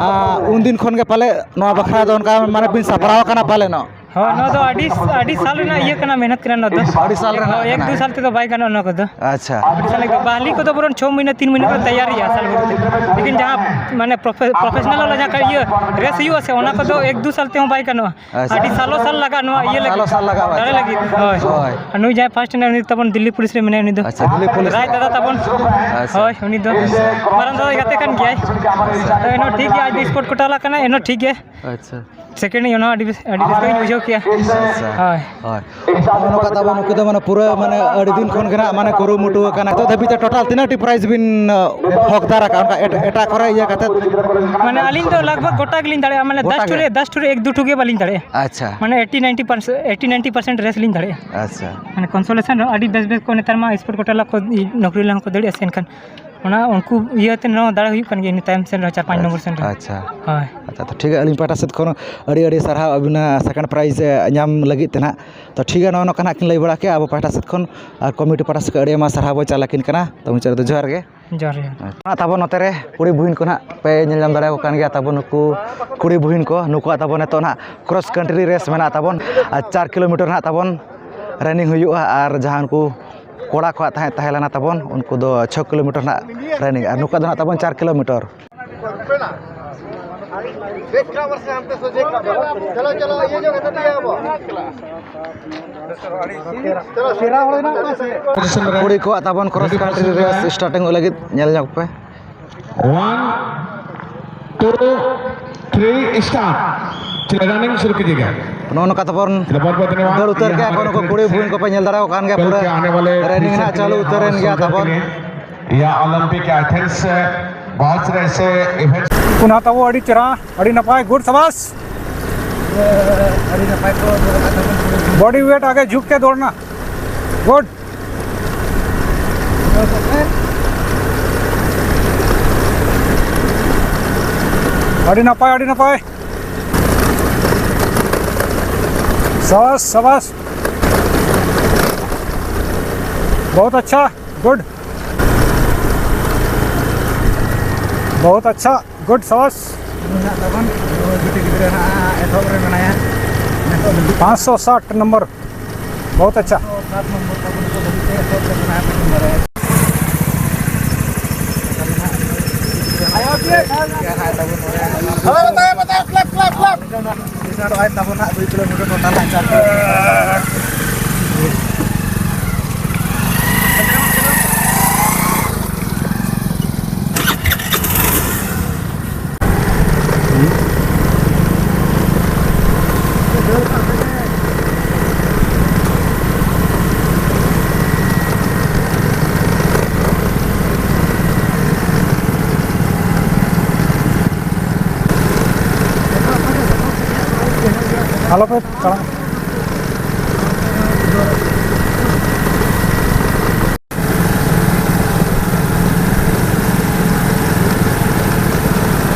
ᱟ, ᱩᱱᱫᱤᱱ ᱠᱷᱚᱱ ᱜᱮ ᱯᱟᱞᱮ ᱱᱚᱣᱟ ᱵᱟᱠᱷᱨᱟ ᱫᱚ ᱚᱱᱠᱟ ᱢᱟᱱᱮ ᱵᱤᱱ ᱥᱟᱯᱲᱟᱣ ᱟᱠᱟᱱᱟ ᱯᱟᱞᱮᱱᱚᱜ? ᱦᱳᱭ, ᱱᱚᱣᱟ ᱫᱚ ᱟᱹᱰᱤ, ᱟᱹᱰᱤ ᱥᱟᱞ ᱨᱮᱱᱟᱜ ᱤᱭᱟᱹ ᱠᱟᱱᱟ, ᱢᱮᱦᱱᱚᱛ ᱠᱟᱱᱟ ᱱᱚᱣᱟ ᱫᱚ᱾ ᱟᱹᱰᱤ ᱥᱟᱞ ᱨᱮᱱᱟᱜ ᱦᱳᱭ, ᱮᱠ ᱠᱟᱱᱟ᱾ ᱫᱩ ᱥᱟᱞ ᱛᱮᱫᱚ ᱵᱟᱭ ᱜᱟᱱᱚᱜᱼᱟ ᱱᱚᱣᱟ ᱠᱚᱫᱚ᱾ ᱟᱪᱪᱷᱟ᱾ ᱟᱹᱰᱤ ᱥᱟᱞ ᱜᱮ᱾ ᱵᱟᱦᱞᱤ ᱠᱚᱫᱚ ᱵᱚᱨᱚᱱ ᱪᱷᱚ ᱢᱟᱹᱦᱱᱟᱹ, ᱛᱤᱱ ᱢᱟᱹᱦᱱᱟᱹ ᱠᱚ ᱛᱮᱭᱟᱨᱤᱭᱟ ᱥᱟᱞ ᱵᱷᱳᱨ ᱛᱮ᱾ ᱞᱮᱠᱤᱱ ᱡᱟᱦᱟᱸ ᱢᱟᱱᱮ ᱯᱨᱚᱯᱷᱮ-, professional ᱣᱟᱞᱟ ᱡᱟᱦᱟᱸ ᱤᱭᱟᱹ race ᱦᱩᱭᱩᱜᱼᱟ ᱥᱮ, ᱚᱱᱟ ᱠᱚᱫᱚ ᱮᱠ ᱫᱩ ᱥᱟᱞ ᱛᱮᱦᱚᱸ ᱵᱟᱭ ᱜᱟᱱᱚᱜᱼᱟ᱾ ᱟᱪᱪᱷᱟ᱾ ᱟᱹᱰᱤ ᱥᱟᱞᱚ ᱥᱟᱞ ᱞᱟᱜᱟᱜᱼᱟ ᱱᱚᱣᱟ ᱤᱭᱟᱹ ᱞᱟᱹᱜᱤᱫ᱾ ᱥᱟᱞᱚ ᱥᱟᱞ ᱞᱟᱜᱟᱜᱼᱟ᱾ ᱫᱟᱲᱮ ᱞᱟᱹᱜᱤᱫ, ᱦᱳᱭ᱾ ᱦᱳᱭ᱾ ᱟᱨ ᱱᱩᱭ ᱡᱟᱦᱟᱸᱭ first ᱦᱮᱱᱟᱭ, ᱩᱱᱤ ᱛᱟᱵᱚᱱ ᱫᱤᱞᱞᱤ ᱯᱩᱞᱤᱥ ᱨᱮ ᱢᱮᱱᱟᱭᱟ, ᱩᱱᱤ ᱫᱚ᱾ ᱟᱪᱪᱷᱟ, ᱫᱤᱞᱞᱤ ᱯᱩᱞᱤᱥ᱾ ᱨᱟᱭ ᱫᱟᱫᱟ ᱛᱟᱵᱚᱱ᱾ ᱟᱪᱪᱷᱟ᱾ ᱦᱳᱭ, ᱩᱱᱤ ᱫᱚ ᱢᱟᱨᱟᱝ ᱫᱟᱫᱟ ᱜᱟᱛᱮ ᱠᱟᱱ ᱜᱮᱭᱟᱭ᱾ ᱛᱚ ᱮᱱᱦᱚᱸ ᱴᱷᱤᱠ ᱜᱮᱭᱟ, ᱟᱡ ᱫᱚ sport quota ᱣᱟᱞᱟ ᱠᱟᱱᱟᱭ, ᱮᱱᱦᱚᱸ ᱴᱷᱤᱠ ᱜᱮᱭᱟ᱾ ᱟᱪᱪᱷᱟ᱾ ᱥᱮᱠᱮᱱᱰ ᱤᱧ, ᱚᱱᱟ ᱟᱹᱰᱤ ᱵᱮᱥ, ᱟᱹᱰᱤ ᱨᱟᱹᱥᱠᱟᱹᱧ ᱵᱩᱡᱷᱟᱹᱣ ᱠᱮᱜᱼᱟ᱾ ᱟᱪᱪᱷᱟ᱾ ᱦᱳᱭ᱾ ᱦᱳᱭ᱾ ᱱᱚᱜᱼᱚ ᱱᱚᱝᱠᱟ ᱛᱟᱵᱚᱱ ᱱᱩᱠᱩ ᱫᱚ ᱢᱟᱱᱮ ᱯᱩᱨᱟᱹ ᱢᱟᱱᱮ ᱟᱹᱰᱤ ᱫᱤᱱ ᱠᱷᱚᱱ ᱜᱮ ᱱᱟᱜ ᱢᱟᱱᱮ ᱠᱩᱨᱩᱢᱩᱴᱩ ᱟᱠᱟᱱᱟ᱾ ᱱᱤᱛᱚᱜ ᱫᱷᱟᱹᱵᱤᱡ ᱛᱮ ᱴᱳᱴᱟᱞ ᱛᱤᱱᱟᱹᱜ ᱴᱤ ᱯᱨᱟᱭᱤᱡᱽ ᱵᱤᱱ, ᱟᱸ, ᱦᱚᱠᱫᱟᱨ ᱟᱠᱟᱫᱼᱟ ᱚᱱᱠᱟ ᱮᱴ-, ᱮᱴᱟᱜ ᱠᱚᱨᱮ ᱤᱭᱟᱹ ᱠᱟᱛᱮ? ᱢᱟᱱᱮ ᱟᱹᱞᱤᱧ ᱫᱚ ᱞᱟᱜᱽ ᱵᱷᱟᱜᱽ ᱜᱚᱴᱟ ᱜᱮᱞᱤᱧ ᱫᱟᱲᱮᱭᱟᱜᱼᱟ, ᱢᱟᱱᱮ ᱜᱚᱴᱟ ᱫᱟᱥ ᱴᱷᱩ ᱜᱮ? ᱨᱮ, ᱫᱟᱥ ᱴᱷᱩ ᱨᱮ ᱮᱠ ᱫᱩ ᱴᱷᱩ ᱜᱮ ᱵᱟᱹᱞᱤᱧ ᱫᱟᱲᱮᱭᱟᱜᱼᱟ᱾ ᱟᱪᱪᱷᱟ᱾ ᱢᱟᱱᱮ eighty ninety percent, eighty ninety percent race ᱞᱤᱧ ᱫᱟᱲᱮᱭᱟᱜᱼᱟ᱾ ᱟᱪᱪᱷᱟ᱾ ᱢᱟᱱᱮ ᱠᱚᱱᱥᱳᱞᱮᱥᱚᱱ ᱨᱮᱦᱚᱸ ᱟᱹᱰᱤ ᱵᱮᱥ ᱵᱮᱥ ᱠᱚ ᱱᱮᱛᱟᱨ ᱢᱟ ᱥᱯᱳᱨᱴ ᱠᱳᱴᱟ ᱞᱟ ᱠᱚ ᱱᱚᱠᱨᱤ ᱞᱟᱦᱟ ᱠᱚ ᱫᱟᱹᱲᱮᱜᱼᱟ ᱥᱮ, ᱮᱱᱠᱷᱟᱱ ᱚᱱᱟ ᱩᱱᱠᱩ ᱤᱭᱟᱹᱛᱮ ᱱᱚᱣᱟ ᱫᱟᱲᱮ ᱦᱩᱭᱩᱜ ᱠᱟᱱ ᱜᱮᱭᱟ ᱤᱱᱟᱹ ᱛᱟᱭᱚᱢ ᱥᱮᱱ ᱨᱮᱦᱚᱸ ᱪᱟᱨ ᱯᱟᱸᱪ ᱱᱚᱢᱵᱚᱨ ᱥᱮᱱ ᱨᱮᱦᱚᱸ᱾ ᱟᱪᱪᱷᱟ᱾ ᱦᱳᱭ᱾ ᱟᱪᱪᱷᱟ, ᱛᱚ ᱴᱷᱤᱠ ᱜᱮᱭᱟ, ᱟᱹᱞᱤᱧ ᱯᱟᱦᱴᱟ ᱥᱮᱫ ᱠᱷᱚᱱ ᱟᱹᱰᱤ ᱟᱹᱰᱤ ᱥᱟᱨᱦᱟᱣ ᱟᱹᱵᱤᱱᱟᱜ ᱥᱮᱠᱮᱱᱰ ᱯᱨᱟᱭᱤᱡᱽ, ᱮ, ᱧᱟᱢ ᱞᱟᱹᱜᱤᱫ ᱛᱮ ᱱᱟᱦᱟᱜ᱾ ᱛᱚ ᱴᱷᱤᱠ ᱜᱮᱭᱟ, ᱱᱚᱜᱼᱚ ᱱᱚᱝᱠᱟ ᱱᱟᱦᱟᱜ ᱠᱤᱱ ᱞᱟᱹᱭ ᱵᱟᱲᱟ ᱠᱮᱜᱼᱟ ᱟᱵᱚ ᱯᱟᱦᱴᱟ ᱥᱮᱫ ᱠᱷᱚᱱ, ᱟᱨ ᱠᱚᱢᱤᱴᱤ ᱯᱟᱦᱴᱟ ᱥᱮᱫ ᱠᱷᱚᱱ ᱟᱹᱰᱤ ᱟᱭᱢᱟ ᱥᱟᱨᱦᱟᱣ ᱵᱚᱱ ᱪᱟᱞ ᱟᱹᱠᱤᱱ ᱠᱟᱱᱟ᱾ ᱛᱚ ᱢᱩᱪᱟᱹᱫ ᱨᱮᱫᱚ ᱡᱚᱦᱟᱨ ᱜᱮ᱾ ᱡᱚᱦᱟᱨ ᱜᱮ᱾ ᱟᱪᱪᱷᱟ, ᱛᱟᱵᱚᱱ ᱱᱚᱛᱮ ᱨᱮ ᱠᱩᱲᱤ ᱵᱩᱦᱤᱱ ᱠᱚ ᱱᱟᱦᱟᱜ ᱯᱮ ᱧᱮᱞ ᱧᱟᱢ ᱫᱟᱲᱮᱭᱟᱠᱚ ᱠᱟᱱ ᱜᱮᱭᱟ, ᱛᱟᱵᱚᱱ ᱱᱩᱠᱩ ᱠᱩᱲᱤ ᱵᱩᱦᱤᱱ ᱠᱚ, ᱱᱩᱠᱩᱣᱟᱜ ᱛᱟᱵᱚᱱ ᱱᱤᱛᱚᱜ ᱱᱟᱦᱟᱜ ᱠᱨᱚᱥ ᱠᱟᱱᱴᱨᱤ ᱨᱮᱥ ᱢᱮᱱᱟᱜ ᱛᱟᱵᱚᱱ, ᱟᱨ ᱪᱟᱨ ᱠᱤᱞᱳᱢᱤᱴᱟᱨ ᱱᱟᱦᱟᱜ ᱛᱟᱵᱚᱱ ᱨᱟᱱᱤᱝ ᱦᱩᱭᱩᱜᱼᱟ, ᱟᱨ ᱡᱟᱦᱟᱸ ᱩᱱᱠᱩ ᱠᱚᱲᱟ ᱠᱚᱣᱟᱜ ᱛᱟᱦᱮᱸ, ᱛᱟᱦᱮᱸ ᱞᱮᱱᱟ ᱛᱟᱵᱚᱱ, ᱩᱱᱠᱩ ᱫᱚ ᱪᱷᱚ ᱠᱤᱞᱳᱢᱤᱴᱟᱨ ᱱᱟᱦᱟᱜ ᱨᱟᱱᱤᱝ, ᱟᱨ ᱱᱩᱠᱩᱣᱟᱜ ᱫᱚ ᱱᱟᱦᱟᱜ ᱛᱟᱵᱚᱱ ᱪᱟᱨ ᱠᱤᱞᱳᱢᱤᱴᱟᱨ᱾ ᱪᱚᱞᱚ, ᱪᱚᱞᱚ, ᱤᱭᱟᱹ ᱧᱚᱜ ᱠᱟᱛᱮ ᱞᱟᱹᱭ ᱟᱵᱚ᱾ ᱠᱩᱲᱤ ᱠᱚᱣᱟᱜ ᱛᱟᱵᱚᱱ ᱠᱨᱚᱥ ᱠᱟᱱᱴᱨᱤ ᱨᱮᱥ ᱥᱴᱟᱨᱴᱤᱝ ᱚᱜ ᱞᱟᱹᱜᱤᱫ, ᱧᱮᱞ ᱧᱚᱜ ᱯᱮ᱾ One, two, three, start. चलिए, रनिंग शुरू कीजिएगा। ᱱᱚᱜᱼᱚ ᱱᱚᱝᱠᱟ ᱛᱟᱵᱚᱱ ᱫᱟᱹᱲ ᱩᱛᱟᱹᱨ ᱠᱮᱜᱼᱟ ᱠᱚ ᱱᱩᱠᱩ ᱠᱩᱲᱤ ᱵᱩᱦᱤᱱ ᱠᱚᱯᱮ ᱧᱮᱞ ᱫᱟᱲᱮᱭᱟᱠᱚ ᱠᱟᱱ ᱜᱮᱭᱟ, ᱯᱩᱨᱟᱹ ᱨᱟᱱᱤᱝ ᱱᱟᱜ ᱪᱟᱹᱞᱩ ᱩᱛᱟᱹᱨ ᱮᱱ ᱜᱮᱭᱟ ᱛᱟᱵᱚᱱ᱾ या ओलंपिक एथेंस से बहुत सारे ऐसे इवेंट्स। ᱚᱱᱟ ᱛᱟᱵᱚ ᱟᱹᱰᱤ ᱪᱮᱦᱨᱟ, ᱟᱹᱰᱤ ᱱᱟᱯᱟᱭ, ᱜᱩᱰ, ᱥᱟᱵᱟᱥ। ᱟᱹᱰᱤ ᱱᱟᱯᱟᱭ ᱠᱚ ᱫᱚᱦᱚ ᱠᱟᱜ ᱛᱟᱵᱚᱱ᱾ बॉडी वेट आगे झुक के दौड़ना, गुड। ᱟᱹᱰᱤ ᱱᱟᱯᱟᱭ, ᱟᱹᱰᱤ ᱱᱟᱯᱟᱭ। ᱥᱟᱵᱟᱥ, ᱥᱟᱵᱟᱥ। बहुत अच्छा, गुड। बहुत अच्छा, गुड, ᱥᱟᱵᱟᱥ। ᱢᱮᱱᱟᱜ ᱛᱟᱵᱚᱱ ᱱᱩᱭ ᱵᱤᱴᱤ ᱜᱤᱫᱽᱨᱟᱹ ᱦᱟᱸᱜ ᱮᱛᱚᱦᱚᱵ ᱨᱮ ᱢᱮᱱᱟᱭᱟ ᱱᱤᱛᱚᱜ ᱫᱷᱟᱹᱵᱤᱡ᱾ ᱯᱟᱸᱪᱥᱚ ᱥᱟᱴ ᱱᱚᱢᱵᱚᱨ, ᱵᱚᱦᱩᱛ ᱟᱪᱪᱷᱟ᱾ ᱥᱟᱛ ᱱᱚᱢᱵᱚᱨ ᱛᱟᱵᱚᱱ ᱱᱤᱛᱚᱜ ᱫᱷᱟᱹᱵᱤᱡ ᱛᱮ ᱮᱛᱚᱦᱚᱵ ᱨᱮ ᱢᱮᱱᱟᱭᱟ, ᱵᱟᱵᱚᱱ ᱵᱟᱲᱟᱭᱟ᱾ ᱟᱭᱳ, ᱪᱮᱫ? ᱦᱳᱭ, ᱵᱟᱛᱟᱣ, ᱵᱟᱛᱟᱣ, ᱠᱞᱟᱯ, ᱠᱞᱟᱯ, ᱠᱞᱟᱯ᱾ ᱱᱚᱜᱼᱚᱭ ᱛᱟᱵᱚᱱ ᱦᱟᱸᱜ ᱫᱩᱭ ᱠᱤᱞᱳᱢᱤᱴᱟᱨ ᱴᱳᱴᱟᱞ ᱦᱟᱸᱜ ᱪᱟᱨ ᱠᱤᱞᱳᱢᱤᱴᱟᱨ᱾ ᱟᱞᱚᱯᱮ ᱛᱟᱲᱟᱢ᱾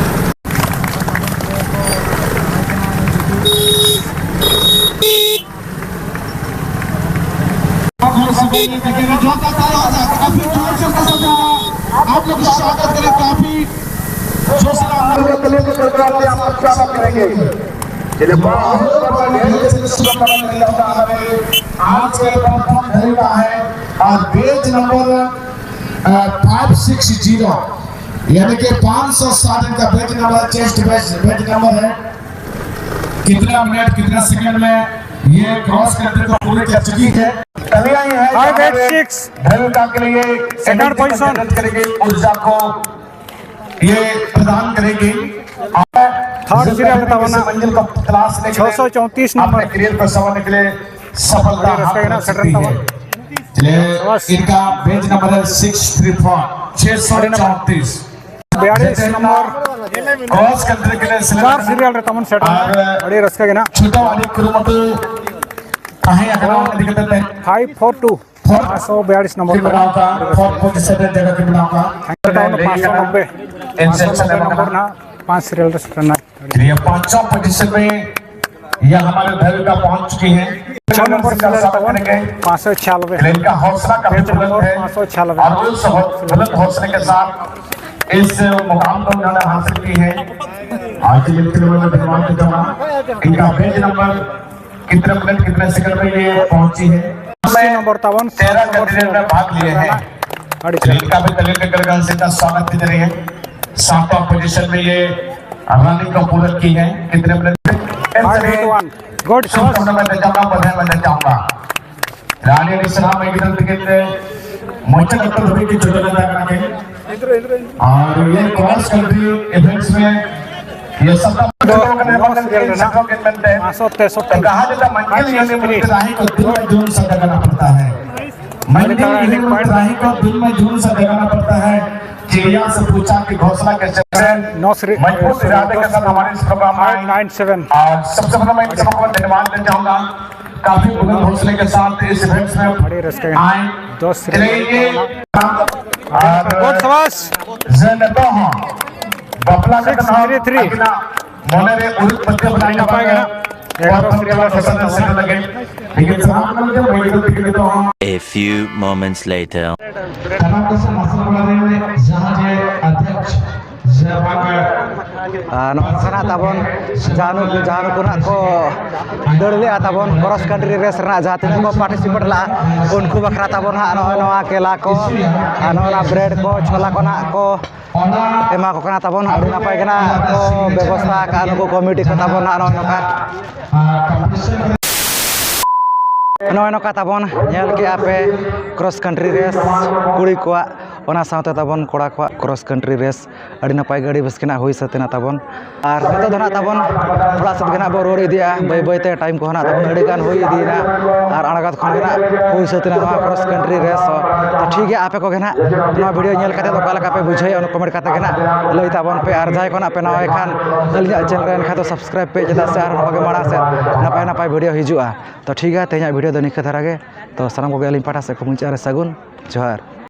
काफी जोर से पसंद आया। आप लोग स्वागत करें, काफी जोर से आप लोग के लिए कार्यक्रम में आप लोग स्वागत करेंगे। चलिए, बहुत बड़ा ढेर से शुभकामनाएं मिलता है। आज के कार्यक्रम का है और बैच नंबर, अ, फ़ाइव सिक्स ज़ीरो, यानी कि पाँच सौ साठ का batch number, chest batch, batch number है। कितना मिनट, कितना सेकंड में ये क्रॉस कंट्री को पूरी कर चुकी है? कमियां ये है कि फ़ाइव एट हमारे सिक्स। भूमिका के लिए सेकंड एनर्जी पोजीशन। मदद करेगी, ऊर्जा को ये प्रदान करेगी। और थर्ड सीरियल जिस तरह से मंजिल को तलाशने के लिए छह सौ चौंतीस नंबर। अपने करियर को संवारने के लिए सफलता हाथ लग सकती है। चलिए, इनका बैच नंबर है सिक्स थ्री फ़ोर, छह सौ चौंतीस। ᱵᱤᱭᱟᱞᱤᱥ ᱱᱚᱢᱵᱚᱨ ᱠᱨᱚᱥ ᱠᱟᱱᱴᱨᱤ ᱠᱮᱱᱮᱞ ᱥᱮᱞᱮᱫ ᱪᱟᱨ ᱠᱟᱱᱟ᱾ ᱥᱤᱨᱤᱭᱟᱞ ᱨᱮ ᱛᱟᱵᱚᱱ ᱥᱮᱴᱮᱨ ᱟᱨ ᱮᱱᱟ᱾ ᱟᱹᱰᱤ ᱨᱟᱹᱥᱠᱟᱹ ᱜᱮ ᱱᱟᱜ᱾ ᱪᱷᱩᱴᱟᱹᱣ ᱟᱹᱰᱤ ᱠᱩᱨᱩᱢᱩᱴᱩ ᱛᱟᱦᱮᱸ ᱠᱟᱱᱟ, ᱚᱱᱟ ᱤᱫᱤ ᱠᱟᱛᱮ ᱛᱮ ᱯᱷᱟᱭᱤᱵᱷ ᱯᱷᱳᱨ ᱴᱩ, ᱯᱷᱳᱨ ᱯᱟᱸᱪᱥᱚ ᱵᱤᱭᱟᱞᱤᱥ ᱱᱚᱢᱵᱚᱨ ᱠᱤ ᱵᱮᱱᱟᱣ ᱠᱟᱜᱼᱟ, ᱯᱷᱳᱨ ᱯᱚᱸᱪᱤᱥ ᱥᱮᱴᱮᱨ ᱡᱟᱭᱜᱟ ᱠᱤ ᱵᱮᱱᱟᱣ ᱠᱟᱜᱼᱟ᱾ ᱯᱟᱸᱪᱥᱚ ᱱᱚᱢᱵᱚᱨ ᱱᱟᱜ, ᱯᱟᱸᱪ ᱥᱤᱨᱤᱭᱟᱞ ᱨᱮ ᱥᱮᱴᱮᱨ ᱮᱱᱟ᱾ ᱯᱟᱸᱪ ᱯᱚᱸᱪᱤᱥ ᱢᱮ यह हमारे धैर्य का पहुंच चुकी है। छह नंबर सीरियल तवन पाँच सौ छियानवे। इनका हौसला काफी बुलंद है। पाँच सौ छियानवे। और उस हौ-, बुलंद हौसले के साथ इस मुकाम को उन्होंने हासिल की है। आज के लिए मैं धन्यवाद देता हूँ। इनका बैच नंबर कितने मिनट, कितने सेकंड में ये पहुंची है? अस्सी नंबर तवन, तेरह कैंडिडेट में भाग लिए हैं। इनका भी तले के गणगण से का स्वागत की जा रही है। सातवां पोजीशन में ये रनिंग का पूरा की है। कितने मिनट? गुड शुभकामना मैं देता हूँ, बधाई मैं देता हूँ। रानी ने सलाम एक तरफ टिकट ले, मोचा डॉक्टर धोबी की छोटे नेता करा के। और ये क्रॉस कंट्री इवेंट्स में ये सब तो लोगों ने पाँच सौ तेसठ। तो कहा जाता है, मंजिल ये नहीं मिलती, राही को दिल में जून सा जगाना पड़ता है। मंजिल ये नहीं मिलती, राही को दिल में जून सा जगाना पड़ता है। चिड़िया से पूछा कि घोंसला कैसे करें। नौ श्री मजबूत इरादे के साथ हमारे इस प्रोग्राम में आए। नाइन सेवन और सबसे पहले मैं इन सबको धन्यवाद देना चाहूंगा। काफी बुलंद हौसले के साथ इस इवेंट्स में ᱟᱹᱰᱤ ᱨᱟᱹᱥᱠᱟᱹ ᱜᱮ᱾ आए। ᱫᱚᱥ ᱥᱨᱤ चलिए, ये ᱟᱨ ᱵᱚᱥ ᱵᱟᱥ ᱡᱮ ᱱᱤᱛᱚᱜ ᱦᱚᱸ ᱵᱟᱯᱞᱟ ᱠᱟᱛᱮ Six ᱦᱚᱸ three three. ᱟᱹᱠᱤᱱᱟᱜ ᱢᱚᱱᱮ ᱨᱮ ᱩᱨᱤᱡ ᱯᱟᱹᱛᱭᱟᱹᱣ ᱢᱮᱱᱟᱜ ᱟᱹᱰᱤ ᱱᱟᱯᱟᱭ ᱜᱮ ᱱᱟᱜ᱾ ᱮᱜᱟᱨᱚ ᱥᱨᱤ ᱵᱟᱞᱟ ᱥᱮᱴᱮᱨ ᱞᱟᱹᱜᱤᱫ᱾ ᱞᱮᱠᱤᱱ ᱥᱟᱱᱟᱢ ᱠᱚ ᱢᱤᱫ ᱜᱷᱟᱹᱲᱤᱡ ᱛᱮᱜᱮ ᱱᱤᱛᱚᱜ ᱦᱚᱸ A few moments later. ᱠᱟᱱᱟ ᱠᱚᱥᱮ ᱢᱟᱥᱮ ᱵᱟᱲᱟ ᱨᱮ ᱡᱟᱦᱟᱸ ᱡᱮ ᱚᱫᱷᱭᱚᱠᱥ ᱡᱮ ᱵᱟᱝ ᱟᱨ ᱱᱚᱜᱼᱚ ᱱᱚᱝᱠᱟ ᱱᱟᱜ ᱛᱟᱵᱚᱱ ᱡᱟᱦᱟᱸ ᱱᱩᱠᱩ ᱡᱟᱦᱟᱸ ᱱᱩᱠᱩ ᱱᱟᱜ ᱠᱚ ᱫᱟᱹᱲ ᱞᱮᱜᱼᱟ ᱛᱟᱵᱚᱱ ᱠᱨᱚᱥ ᱠᱟᱱᱴᱨᱤ ᱨᱮᱥ ᱨᱮᱱᱟᱜ ᱡᱟᱦᱟᱸ ᱛᱤᱱᱟᱹᱜ ᱠᱚ ᱯᱟᱨᱴᱤᱥᱤᱯᱮᱴ ᱞᱟᱜᱼᱟ ᱩᱱᱠᱩ ᱵᱟᱠᱷᱨᱟ ᱛᱟᱵᱚᱱ ᱦᱟᱸᱜ ᱱᱚᱜᱼᱚᱭ ᱱᱚᱣᱟ ᱠᱮᱞᱟ ᱠᱚ ᱟᱨ ᱱᱚᱜᱼᱚ ᱱᱚᱣᱟ ᱵᱨᱮᱰ ᱠᱚ ᱪᱷᱳᱞᱟ ᱠᱚ ᱱᱟᱜ ᱠᱚ ᱮᱢᱟ ᱠᱚ ᱠᱟᱱᱟ ᱛᱟᱵᱚᱱ᱾ ᱟᱹᱰᱤ ᱱᱟᱯᱟᱭ ᱜᱮ ᱱᱟᱜ ᱠᱚ ᱵᱮᱵᱚᱥᱛᱷᱟ ᱟᱠᱟᱫᱼᱟ ᱱᱩᱠᱩ ᱠᱚᱢᱤᱴᱤ ᱠᱚ ᱛᱟᱵᱚᱱ ᱦᱟᱸᱜ ᱱᱚᱜᱼᱚᱭ ᱱᱚᱝᱠᱟ ᱱᱚᱜᱼᱚᱭ ᱱᱚᱝᱠᱟ ᱛᱟᱵᱚᱱ ᱧᱮᱞ ᱠᱮᱜᱼᱟ ᱯᱮ ᱠᱨᱚᱥ ᱠᱟᱱᱴᱨᱤ ᱨᱮᱥ ᱠᱩᱲᱤ ᱠᱚᱣᱟᱜ ᱚᱱᱟ ᱥᱟᱶᱛᱮ ᱛᱟᱵᱚᱱ ᱠᱚᱲᱟ ᱠᱚᱣᱟᱜ ᱠᱨᱚᱥ ᱠᱟᱱᱴᱨᱤ ᱨᱮᱥ ᱟᱹᱰᱤ ᱱᱟᱯᱟᱭ ᱜᱮ ᱟᱹᱰᱤ ᱵᱮᱥ ᱜᱮ ᱱᱟᱜ ᱦᱩᱭ ᱥᱟᱹᱛ ᱮᱱᱟ ᱛᱟᱵᱚᱱ᱾ ᱟᱨ ᱱᱤᱛᱚᱜ ᱫᱚ ᱱᱟᱜ ᱛᱟᱵᱚᱱ ᱚᱲᱟᱜ ᱥᱮᱫ ᱜᱮ ᱱᱟᱜ ᱵᱚᱱ ᱨᱩᱣᱟᱹᱲ ᱤᱫᱤᱜᱼᱟ᱾ ᱵᱟᱹᱭ ᱵᱟᱹᱭ ᱛᱮ ᱴᱟᱭᱤᱢ ᱠᱚᱦᱚᱸ ᱱᱟᱜ ᱛᱟᱵᱚᱱ ᱟᱹᱰᱤ ᱜᱟᱱ ᱦᱩᱭ ᱤᱫᱤᱭᱮᱱᱟ ᱟᱨ ᱟᱬᱜᱟᱛ ᱠᱷᱚᱱ ᱜᱮ ᱱᱟᱜ ᱦᱩᱭ ᱥᱟᱹᱛ ᱮᱱᱟ ᱱᱚᱣᱟ ᱠᱨᱚᱥ ᱠᱟᱱᱴᱨᱤ ᱨᱮᱥ ᱦᱚᱸ᱾ ᱛᱚ ᱴᱷᱤᱠ ᱜᱮᱭᱟ, ᱟᱯᱮ ᱠᱚᱜᱮ ᱱᱟᱜ ᱱᱚᱣᱟ ᱵᱷᱤᱰᱤᱭᱳ ᱧᱮᱞ ᱠᱟᱛᱮ ᱚᱠᱟ ᱞᱮᱠᱟ ᱯᱮ ᱵᱩᱡᱷᱟᱹᱣᱮᱫᱼᱟ ᱚᱱᱟ ᱠᱚᱢᱮᱱᱴ ᱠᱟᱛᱮ ᱜᱮ ᱱᱟᱜ ᱞᱟᱹᱭ ᱛᱟᱵᱚᱱ ᱯᱮ᱾ ᱟᱨ ᱡᱟᱦᱟᱸᱭ ᱠᱚ ᱱᱟᱜ ᱯᱮ ᱱᱟᱣᱟ ᱠᱷᱟᱱ ᱟᱹᱞᱤᱧᱟᱜ ᱪᱮᱱᱮᱞ ᱨᱮ ᱮᱱᱠᱷᱟᱱ ᱫᱚ ᱥᱟᱵᱥᱠᱨᱟᱭᱤᱵ ᱯᱮ, ᱪᱮᱫᱟᱜ ᱥᱮ ᱟᱨ ᱱᱚᱝᱠᱟ ᱜᱮ ᱢᱟᱲᱟᱝ ᱥᱮᱫ ᱱᱟᱯᱟᱭ ᱱᱟᱯᱟᱭ ᱵᱷᱤᱰᱤᱭᱳ ᱦᱤᱡᱩᱜᱼᱟ᱾ ᱛᱚ ᱴᱷᱤᱠ ᱜᱮᱭᱟ, ᱛᱮᱦᱮᱧᱟᱜ ᱵᱷᱤᱰᱤᱭᱳ ᱫᱚ ᱱᱤᱝᱠᱟᱹ ᱫᱷᱟᱨᱟ ᱜᱮ᱾ ᱛᱚ ᱥᱟᱱᱟᱢ ᱠᱚᱜᱮ ᱟᱹᱞᱤᱧ ᱯᱟᱦᱴᱟ ᱥᱮᱫ ᱠᱷᱚᱱ ᱢᱩᱪᱟᱹᱫ ᱨᱮ ᱥᱟᱹᱜᱩᱱ ᱡᱚᱦᱟᱨ᱾